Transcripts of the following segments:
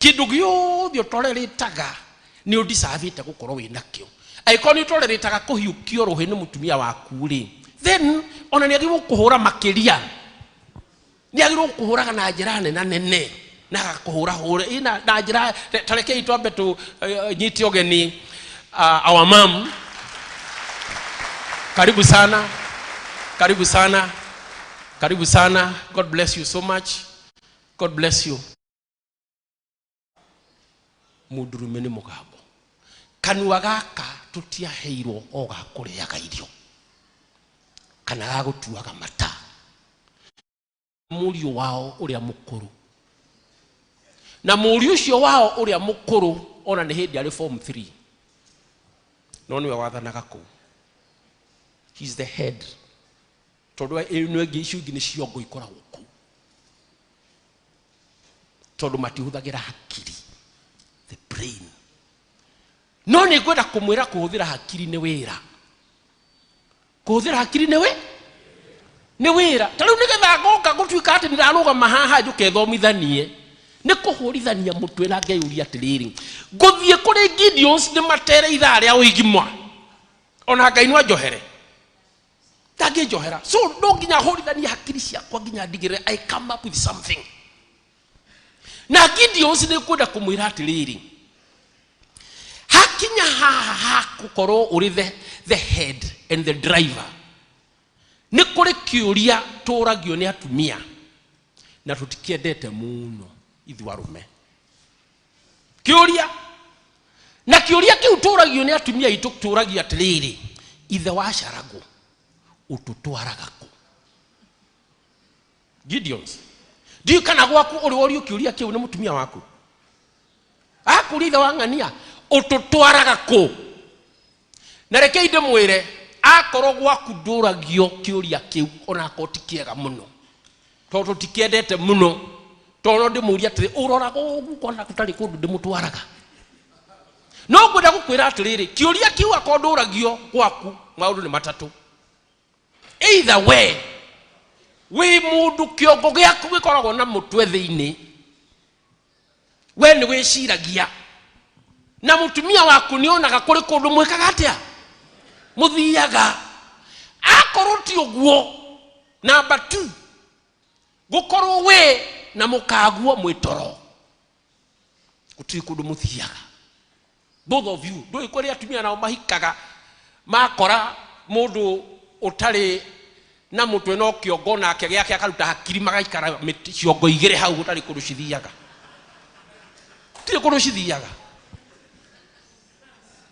Kĩndũ gĩothe ũtorerĩtaga nĩ ũndicavĩte gũkorwo wĩ nakĩo. Angĩkorwo nĩ ũtorerĩtaga kũhiũkio rũhĩ nĩ mũtumia waku rĩ, then ona nĩ agĩrĩirwo kũhũra makĩria. Nĩ agĩrĩirwo kũhũraga na njĩra nena nene na agakũhũra hũre ĩ na njĩra. Ta rekei twambe tũ nyite ũgeni our mom. Karibu sana, karibu sana, karibu sana. God bless you so much. God bless you. Mũndũrũme nĩ mũgambo. Kanua gaka tũtiaheirwo o ga kũrĩaga irio kana ga gũtuaga mata. Mũriũ wao ũrĩa mũkũrũ, na mũriũ ũcio wao ũrĩa mũkũrũ ona nĩ hĩndĩ arĩ form 3, no nĩwe wathanaga kũu. He is the head, tondũ ĩno ĩngĩ, icio ingĩ nĩ ciongo ikoragwo kũu, tondũ matihũthagĩra hakiri, the brain. No nĩ ngwenda kũmwĩra, kũhũthĩra hakiri nĩ wĩra. Kũhũthĩra hakiri nĩ wĩra. Ta rĩu nĩgetha ngoka gũtuĩka atĩ ndĩrarũgama haha njũke thomithanie, nĩ kũhũrithania mũtwe na ngeyũria atĩrĩrĩ, ngũthiĩ kũrĩ Gideons nĩ matere ithaa rĩa ũigima, ona Ngai no anjohere, ndangĩnjohera. So no nginya hũrithanie hakiri ciakwa nginya ndigĩrĩre I come up with something. Na Gideons nĩ kwenda kũmwĩra atĩrĩrĩ, hakinya haha ha gũkorwo ũrĩ the head and the driver, nĩ kũrĩ kĩũria tũragio nĩ atumia na tũtikĩendete mũno ithuĩ arũme. Kĩũria na kĩũria kĩu tũragio nĩ atumia aitũ, tũragio atĩrĩrĩ, "Ithe wa Caragũ, ũtũtwaraga kũ?" Gideons, ndiũĩ kana gwaku ũrĩ worio kĩũria kĩu nĩ mũtumia waku, akũria, "Ithe wa ng'ania, ũtũtwaraga kũ?" Na rekei ndĩmwĩre, akorwo gwaku ndũragio kĩũria kĩu, onakorwo ti kĩega mũno, tondũ tũtikĩendete mũno, tondũ no ndĩmũrie atĩrĩ, "Ũroraga ũguo ũkona gũtarĩ kũndũ ndĩmũtwaraga?" No ngwenda gũkwĩra atĩrĩrĩ, kĩũria kĩu akorwo ndũragio gwaku, maũndũ nĩ matatũ. Either we wĩ mũndũ kĩongo gĩaku gĩkoragwo na mũtwe thĩinĩ, we nĩ wĩciragia na mũtumia waku nĩ onaga kũrĩ kũndũ mwĩkaga atĩa, mũthiaga. Akorwo ti ũguo, namba 2, gũkorwo we na mũkaguo mwĩtoro, gũtirĩ kũndũ mũthiaga, both of you. Ndũĩ kũrĩ atumia nao mahikaga makora mũndũ ũtarĩ na mũtwe no kĩongo, nake gĩake akaruta hakiri, magaikara ciongo igĩrĩ hau, gũtarĩ kũndũ cithiaga, tirĩ kũndũ cithiaga.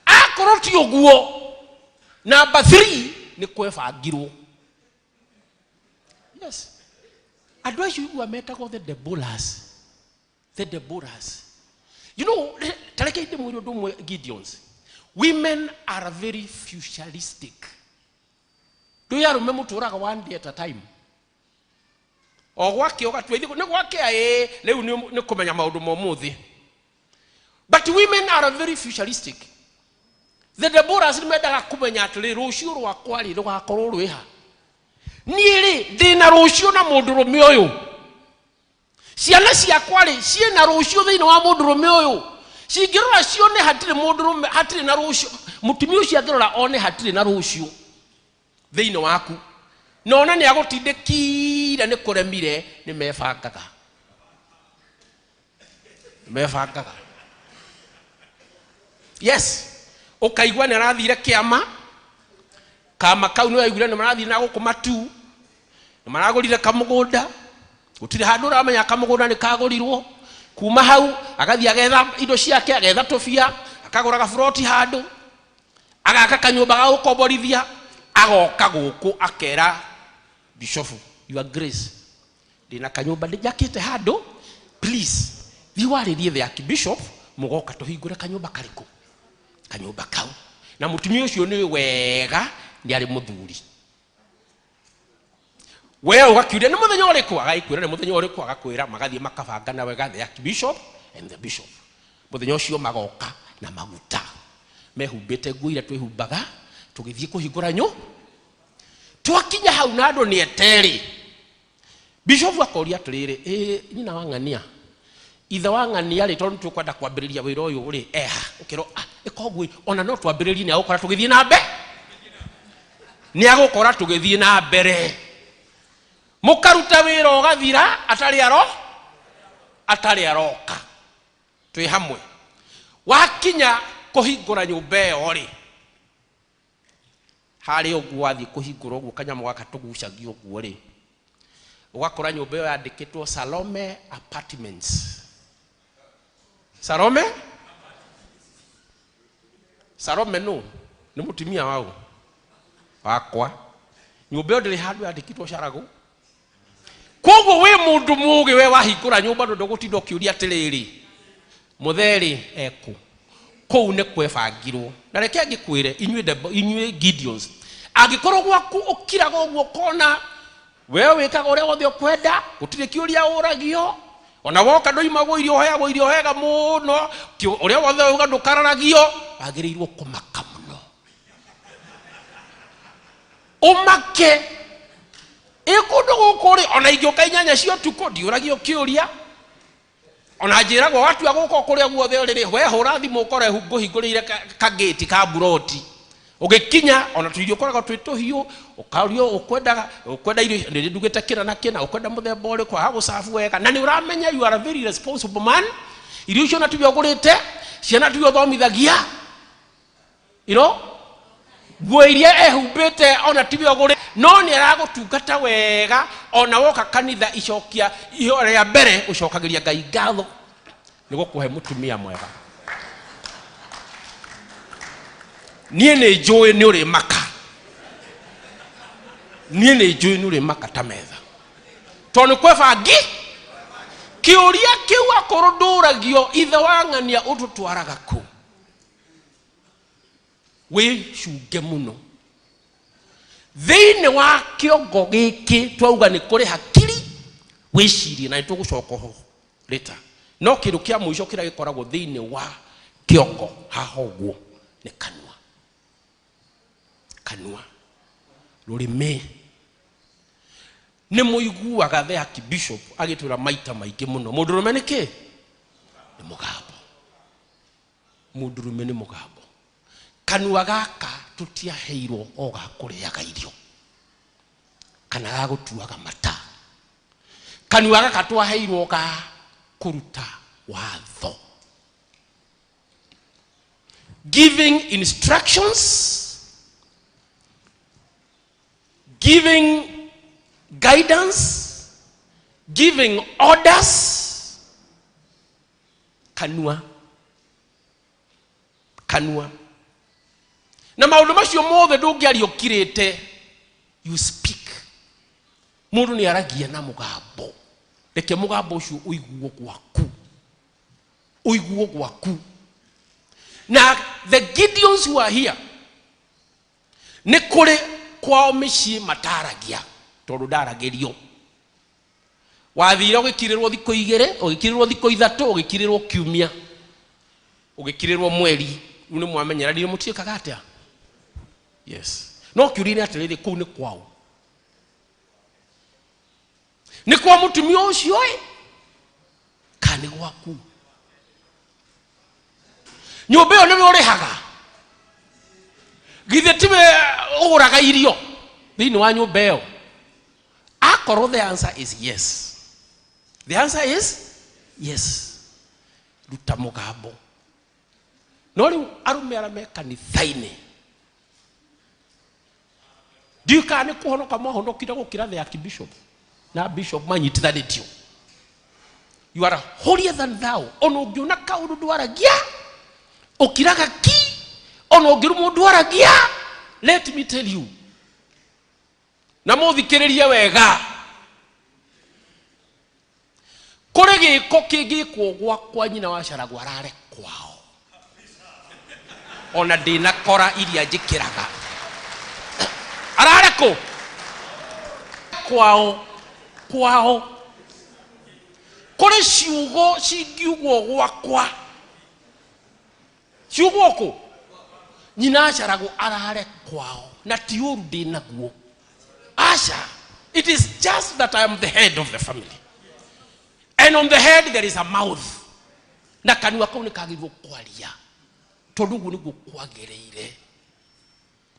Akorwo ti ũguo, namba 3, nĩ kwebangirwo. Yes, andũ acio igua metagwo the Deborahs, the Deborahs. Ta reke ndĩmwĩre ũndũ ũmwe, Gideons. Women are very futuristic. Ndũĩ arũme mũtũraga one day at a time. O gwake ũgatua ithuĩ nĩ gwakĩa, ĩĩ, rĩu nĩ kũmenya maũndũ ma ũmũthĩ. But women are very futuristic. The Deborahs nĩ mendaga kũmenya atĩrĩ, rũciũ rwakwa rĩ, rũgakorwo rwĩha? Niĩ rĩ, ndĩna rũciũ na mũndũrũme ũyũ? Ciana ciakwa rĩ, ciĩna rũciũ thĩinĩ wa mũndũrũme ũyũ? Cingĩrora cione hatirĩ mũndũrũme, hatirĩ na rũciũ, mũtumia ũcio angĩrora one hatirĩ na rũciũ thĩinĩ waku, na ona nĩ agũtindĩkire, nĩ kũremire, nĩ mebangaga, nĩ mebangaga. Yes, ũkaigua nĩ arathire kĩama, kama kau nĩ waiguire nĩ marathiĩ na gũkũ matu, nĩ maragũrire kamũgũnda, gũtirĩ handũ ũramenya kamũgũnda nĩ kagũrirwo. Kuma hau agathiĩ agetha indo ciake, agetha tũbia, akagũra gaburoti handũ, agaka kanyũmba ga gũkomborithia, agoka gũkũ akera bishofu, "Your Grace, ndĩna kanyũmba njakĩte handũ, please thiĩ warĩrie the archbishop, mũgoka tũhingũre kanyũmba karĩkũ, kanyũmba kau." Na mũtumia ũcio nĩ wega nĩ arĩ mũthuri. We ũgakiuria, "Nĩ mũthenya ũrĩkũ?" Agagĩkwĩra nĩ mũthenya ũrĩkũ, agakwĩra, magathiĩ makabangana wega, the archbishop and the bishop. Mũthenya ũcio magoka na maguta, mehumbĩte nguo iria twĩhumbaga tũgĩthiĩ kũhingũra nyũ. Twakinya hau na andũ nĩ eterĩ, bishop akoria atĩrĩrĩ, "Ĩ nyina wa ng'ania, Ithe wa ng'ania rĩ, tondũ nĩtũkwenda kwambĩrĩria wĩra ũyũ rĩ, eha ũkĩrwo, ah, ĩka ũguo, ona no twambĩrĩrie, nĩ agũkora tũgĩthiĩ na mbere, nĩ agũkora tũgĩthiĩ na mbere. Mũkaruta wĩra ũgathira atarĩ aro atarĩ aroka. Twĩ hamwe. Wakinya kũhingũra nyũmba ĩyo rĩ, harĩa ũguo wathiĩ kũhingũra ũguo kanyamũ gaka tũgucagia ũguo rĩ, ũgakora nyũmba ĩyo yandĩkĩtwo Salome Apartments. Salome? Salome nũ? Nĩ mũtumia waũ? Wakwa. Nyũmba ĩyo ndĩrĩ handũ yandĩkĩtwo Caragũ. Koguo wĩ mũndũ mũgĩ, we wahingũra nyũmba ndũ ndũgũtinda ũkĩũria atĩrĩrĩ, mũtherĩ ekũ? Kũu nĩ kwebangirwo. Na reke ngĩkwĩre inyuĩ inyuĩ Gideons, angĩkorwo gwaku ũkiraga ũguo ũkona we wĩkaga ũrĩa wothe ũkwenda, gũtirĩ kĩũria ũragio, ona woka ndũimagwo irio, ũheagwo irio wega mũno, ũrĩa wothe uga ndũkararagio, wagĩrĩirwo kũmaka mũno. Ũmake ĩ kũndũ gũkũ rĩ, ona ingĩũka 8 cia ũtukũ ndiũragio kĩũria, ona njĩragwo watua gũka kũrĩa guothe ũrĩ rĩ, we hũra thimũ ũkore ngũhingũrĩire kagĩti ka mburoti, ũgĩkinya ona tũirio ũkoragwo twĩ tũhiũ, ũkaũrio ũkwenda irio, nĩ ndugĩte kĩna na kĩna, ũkwenda mũthemba ũrĩkũ, agagũcabu wega, na nĩ ũramenya you are a very responsible man. Irio icio na tiwe ũgũrĩte, ciana tiwe ũthomithagia, you know, nguo iria ehumbĩte ona tiwe ũgũrĩte, no nĩ aragũtungata wega. Ona woka kanitha, icokia rĩa mbere ũcokagĩria Ngai ngatho nĩ gũkũhe mũtumia mwega. Niĩ nĩ njũĩ nĩ ũrĩ maka, niĩ nĩ njũĩ nĩ ũrĩ maka ta metha, tondũ nĩ kwebangi kĩũria kĩu akorwo ndũragio, ithe wa ng'ania ũtũtwaraga kũ? Wĩcunge mũno thĩinĩ wa kĩongo gĩkĩ twauga nĩ kũrĩ hakiri wĩcirie, na nĩ tũgũcoka ho later. No kĩndũ kĩa mũico kĩrĩa gĩkoragwo thĩinĩ wa kĩongo haha ũguo nĩ kanua. Kanua, rũrĩmĩ. Nĩ mũiguaga the archbishop agĩtwĩra maita maingĩ mũno, mũndũrũme nĩ kĩ? Nĩ mũgambo. Mũndũrũme nĩ mũgambo. Kanua gaka tũtiaheirwo o ga kũrĩaga irio kana ga gũtuaga mata. Kanua gaka twaheirwo ga kũruta watho, giving instructions, giving guidance, giving orders. Kanua, kanua na maũndũ macio mothe ndũngĩaria ũkirĩte. You speak. Mũndũ nĩ aragia na mũgambo. Reke mũgambo ũcio ũiguo gwaku, ũiguo gwaku. Na the Gideons who are here, nĩ kũrĩ kwao mĩciĩ mataragia, tondũ ndaragĩrio. Wathire ũgĩkirĩrwo thikũ 2, ũgĩkirĩrwo thikũ 3, ũgĩkirĩrwo kiumia, ũgĩkirĩrwo mweri. Rĩu nĩ mwamenyeranire, mũtiĩkaga atĩa? Yes. No kĩũria nĩ atĩrĩrĩ, kũu nĩ kwao? Nĩ kwa mũtumia ũcio ĩ, kana nĩ gwaku? Nyũmba ĩyo nĩwe ũrĩhaga? Githĩ tiwe ũgũraga irio thĩinĩ wa nyũmba ĩyo? Akorwo the answer is yes, the answer is yes, ruta mũgambo. No rĩu arũme arĩa me kanitha-inĩ, ndiũĩ kana nĩ kũhonoka mwahonokire gũkĩra the archbishop na bishop manyitithanĩtio. You are holier than thou. Ona ũngĩona kaũndũ ndwaragia, ũkiraga ki. Ona ũngĩrumwo ndwaragia. Let me tell you, na mũthikĩrĩrie wega, kũrĩ gĩko kĩngĩkwo gwakwa, nyina wa Caragũ arare kwao, ona ndĩna kora iria njĩkĩraga, arare kũ? Kwao. Kwao kũrĩ ciugo cingiugwo gwakwa, ciugwo kũ? Nyina Caragũ arare kwao. Na ti ũru ndĩnaguo, aca. It is just that I am the head of the family, and on the head there is a mouth. Na kanua kau nĩ kagĩrĩirwo kwaria tondũ ũguo nĩguo kwagĩrĩire.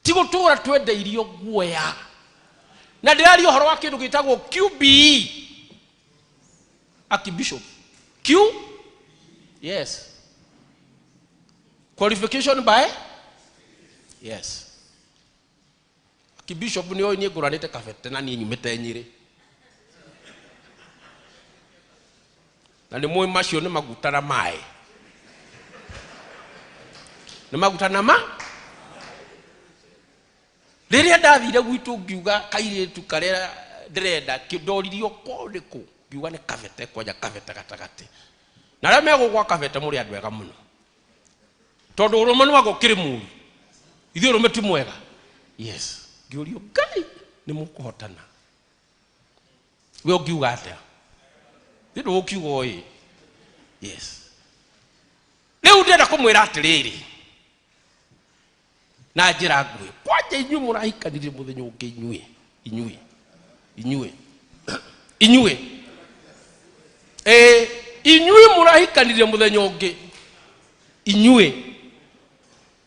Ti gũtũra twendeirio guoya. Na ndĩraria ũhoro wa kĩndũ gĩtagwo QBE. Archbishop. Q? Yes. Qualification by? Yes. Archbishop nĩ oĩ niĩ ngũranĩte kabete na niĩ nyumĩte Nyĩrĩ. Na nĩ mũĩ macio nĩ maguta na maĩ. Nĩ maguta na ma? Rĩrĩa ndathire gwitũ ngiuga kairĩtu karĩa ndĩrenda, ndoririo kwao nĩ kũ? Ngiuga nĩ kabete, kwanja kabete gatagatĩ. Na arĩa megũgwa kabete mũrĩ andũ ega mũno. Tondũ ũrũme nĩ wanga ũkĩrĩ mũru. Ithuĩ ũrũme ti mwega. Yes. Ngĩũrio Ngai nĩ mũkũhotana. We ũngiuga atĩa? Nĩ ndũgũkiuga ũĩ. Yes. Rĩu ndĩrenda kũmwĩra atĩrĩrĩ, na njĩra nguhĩ, kwanja inyuĩ mũrahikanirie mũthenya ũngĩ, inyuĩ, inyuĩ, inyuĩ, inyuĩ, ĩĩ, inyuĩ mũrahikanirie mũthenya ũngĩ, inyuĩ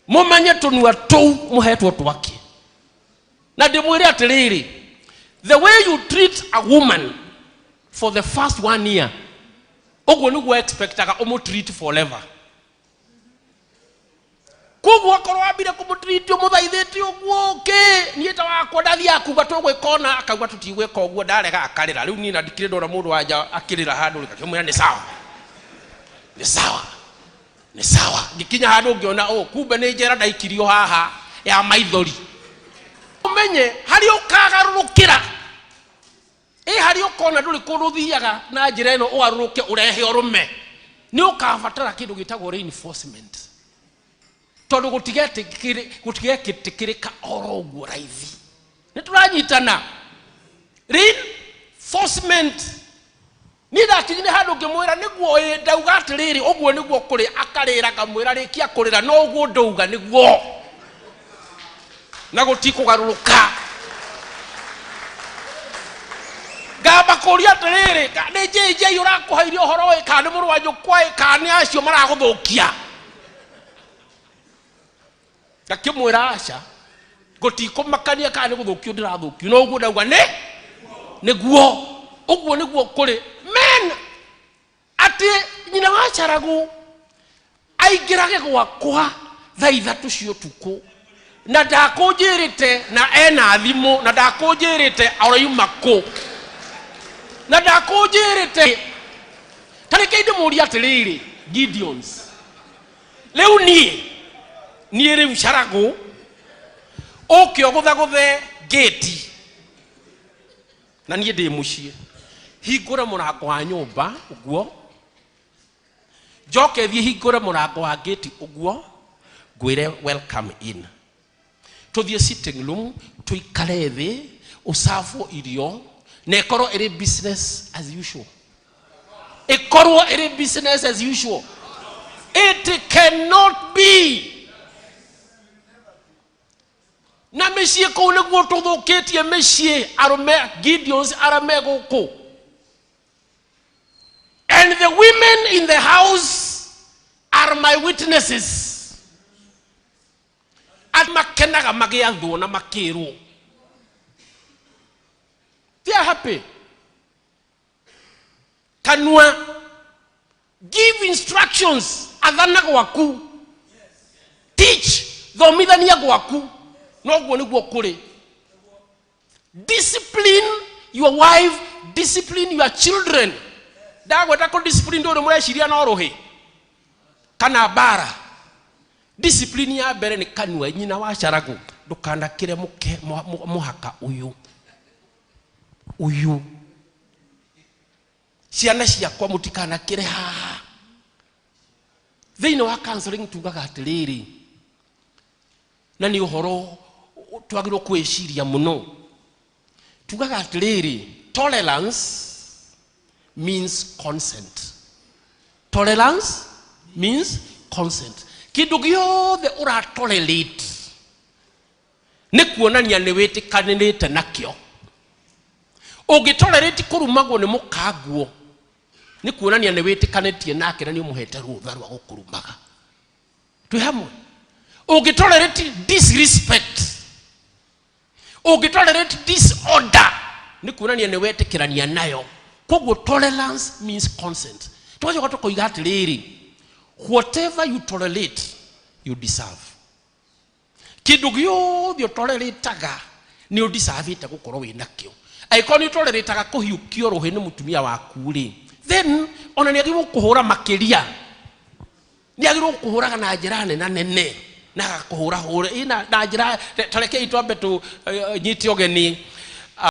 mũmenye tũnua tũu mũhetwo twake. Na ndĩmwĩre atĩrĩrĩ, the way you treat a woman for the first 1 year, ũguo nĩguo expectaga ũmũtreat forever. Koguo akorwo wambire kũmũtreat ũmũthaithĩte ũguo kĩ, niĩ ta wakwa ndathiaga kuga tũgwĩka ũna, akauga tũtigwĩka ũguo, ndarega akarĩra. Rĩu niĩ na ndikĩrĩ ndona mũndũ wa nja akĩrĩra handũ, ngakĩmwĩra nĩ sawa, nĩ sawa, nĩ sawa. Ngĩkinya handũ ngĩona, oh, kumbe nĩ njera ndaikirio haha ya maithori. Ũmenye harĩa ũkagarũrũkĩra, ĩ harĩa ũkona ndũrĩ kũndũ ũthiaga na njĩra ĩno ũgarũrũke ũrehe ũrũme, nĩ ũkabatara kĩndũ gĩtagwo reinforcement, tondũ gũtigetĩkĩrĩka oro ũguo raithi. Nĩ tũranyitana? Reinforcement. Niĩ ndakinyire handũ ngĩmwĩra nĩguo ĩ, ndauga atĩrĩrĩ, ũguo nĩguo kũrĩ, akarĩra, ngamwĩra rĩkia kũrĩra, no ũguo ndauga nĩguo, na gũtikũgarũrũka. Ngamba kũria atĩrĩrĩ, nĩ JJ ũrakũhairie ũhoro ĩ, kana nĩ mũrũ wa nyũkwa ĩ, kana nĩ acio maragũthũkia? Ngakĩmwĩra aca, gũtikũmakania kana nĩ gũthũkio ndĩrathũkio, no ũguo ndauga nĩ nĩguo, ũguo nĩguo kũrĩ. Men, atĩ nyina wa Charagu aingĩrage gwakwa thaa ithatũ cia ũtukũ na ndakũnjĩrĩte, na ena thimũ na ndakũnjĩrĩte aroima kũ, na ndakũnjĩrĩte. Ta reke ndĩmũrie atĩrĩrĩ, Gideons, rĩu niĩ rĩu Charagu ũke ũgũthagũthe gate na niĩ ndĩ mũciĩ, hingũre mũrango wa nyũmba ũguo, njoke thiĩ hingũre mũrango wa gate ũguo, ngwĩre welcome in, tũthiĩ sitting room tũikare thĩ, ũcabwo irio, na ĩkorwo ĩrĩ business as usual, ĩkorwo ĩrĩ business as usual. It cannot be. Na mĩciĩ kũu nĩguo tũthũkĩtie mĩciĩ, arũme Gideons arĩa me gũkũ, and the women in the house are my witnesses. Andũ makenaga magĩathwo na makĩrwo. They are happy. Kanua, give instructions, athana gwaku, teach, thomithania gwaku, noguo nĩguo kũrĩ. Discipline your wife, discipline your children. Ndagweta kũ discipline ndũrĩ mũreciria no rũhĩ kana mbara. Discipline ya mbere nĩ kanua. Nyina wa Charagu, ndũkanakĩre mũhaka ũyũ ũyũ. Ciana ciakwa mũtikanakĩre haha. Thĩinĩ wa counseling tugaga atĩrĩrĩ, na nĩ ũhoro twagĩrĩirwo kwĩciria mũno. Tugaga atĩrĩrĩ, tolerance means consent. Tolerance means consent. Kĩndũ gĩothe ũratolerate nĩ kuonania nĩ wĩtĩkanĩrĩte nakĩo. Ũngĩtolerate kũrumagwo nĩ mũkanguo Nĩ kuonania nĩ wĩtĩkanĩtie nake na nĩ ũmũhete rũtha rwa gũkũrumaga. Twĩ hamwe? Ũngĩ tolerate disrespect, ũngĩ tolerate disorder, nĩ kuonania nĩ wetĩkĩrania nayo. Koguo tolerance means consent. Tũgacoka tũkoiga atĩrĩrĩ, whatever you tolerate, you deserve. Kĩndũ gĩothe ũtolerataga nĩ ũdeservĩte gũkorwo wĩ nakĩo. Angĩkorwo nĩ ũtolerataga kũhiũkio rũhĩ nĩ mũtumia waku rĩ, then ona nĩ agĩrĩirwo kũhũra makĩria, nĩ agĩrĩirwo kũhũraga na njĩra nena nene na agakũhũra hũre ĩ na njĩra. Ta rekei twambe tũ nyite ũgeni